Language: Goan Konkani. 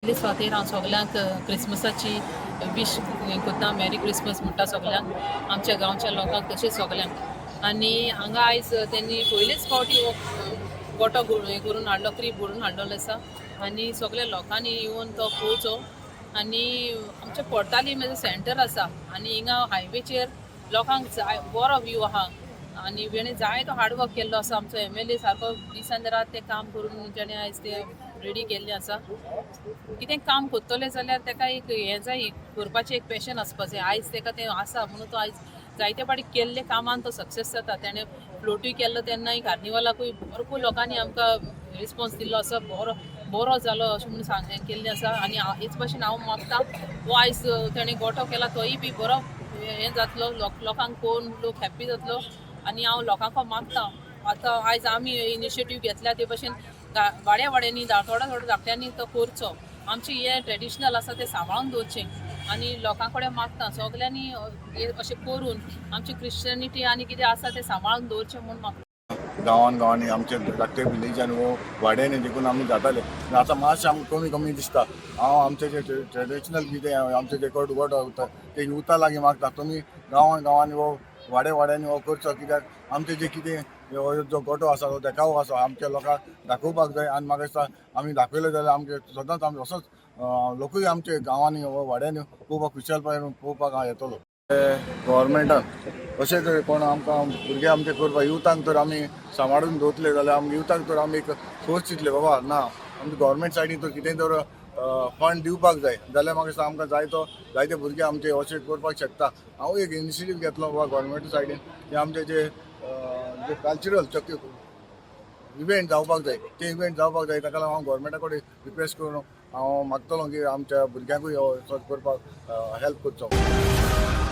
पयले सुवातेर हांव सगल्यांक क्रिसमसाची वीश करता. मॅरी क्रिसमस म्हणटा सगल्यांक, आमच्या गांवच्या लोकांक तशेंच सगल्यांक. आनी हांगा आयज तेंनी पयलेच फावटी हो गोटो हें करून हाडलो, क्रीब भरून हाडलेलो आसा आनी सगल्या लोकांनी येवन तो पळोवचो. आनी आमच्या कोर्तालीम एज सेंटर आसा आनी हिंगा हायवेचेर लोकांक जाय बरो व्यू आहा आनी वेणे जाय तो हार्डवर्क केल्लो आसा. आमचो एमएलए सारको दिसान रात तें काम करून तेणें आयज तें रेडी केल्लें आसा. कितें काम करतले जाल्यार तेका एक हें जाय, एक करपाचें एक पॅशन आसपा जाय. आयज तेका तें आसा म्हणून तो आयज जायते फावटी केल्ले कामान तो सक्सेस जाता. तेणें फ्लोटूय केल्लो तेन्नाय कार्निवालाकूय भरपूर लोकांनी आमकां रिस्पोन्स दिल्लो आसा, बरो बरो जालो अशें म्हणून सांग हें केल्लें आसा. आनी हेच भाशेन हांव मागता, हो आयज तेणें गोटो केला तोय बी बरो हें जातलो, लोकांक पळोवन लोक हॅप्पी जातलो. आनी हांव लोकांक मागता, आतां आयज आमी इनिशिएटीव घेतल्या ते भशेन वाड्या वाड्यांनी थोड्या थोड्या धाकट्यांनी तो करचो. आमचें हें ट्रेडिशनल आसा तें सांबाळून दवरचें आनी लोकां कडेन मागता सगल्यांनी हें अशें करून आमची क्रिश्चनिटी आनी कितें आसा तें सांबाळून दवरचें म्हूण मागता. गांवान गांवांनी, आमचे धाकटे विलेजान वो वाड्यांनी देखून आमी जाताले, पूण आतां मातशें आमकां कमी कमी दिसता. हांव आमचे जे ट्रेडिशनल कितें आमचे जे गोट गोट वता ते युथा लागीं मागता, तुमी गांवान गांवांनी वो वाड्या वाड्यांनी हो करचो, कित्याक आमचे जे कितें हो जो गोटो आसा तो देखावो आसा, आमच्या लोकांक दाखोवपाक जाय. आनी म्हाका दिसता आमी दाखयलो जाल्यार आमचे सदांच आमी असोच लोकूय आमचे गांवांनी वो वाड्यांनी पळोवपाक, खुशालपाय पळोवपाक येतलो. गव्हर्मेंटान अशें तर कोण आमकां भुरगे आमचे करपाक, युथांक तर आमी सांबाळून दवरतले जाल्यार आमी युथाक तर आमी एक फोर्स दितले बाबा ना, आमच्या गव्हर्मेंट सायडीन तर कितें तर फंड दिवपाक जाय जाल्यार म्हाका दिसता आमकां जायतो जायते भुरगे आमचे अशें करपाक शकता. हांव एक इनिशिएटीव घेतलो बाबा गव्हर्मेंट सायडीन की आमचे जे कल्चरल चक्य इव्हेंट जावपाक जाय, ते इव्हेंट जावपाक जाय. ताका लागून हांव गव्हर्मेंटा कडेन रिक्वेस्ट करून हांव मागतलो की आमच्या भुरग्यांकूय हो करपाक हेल्प करचो.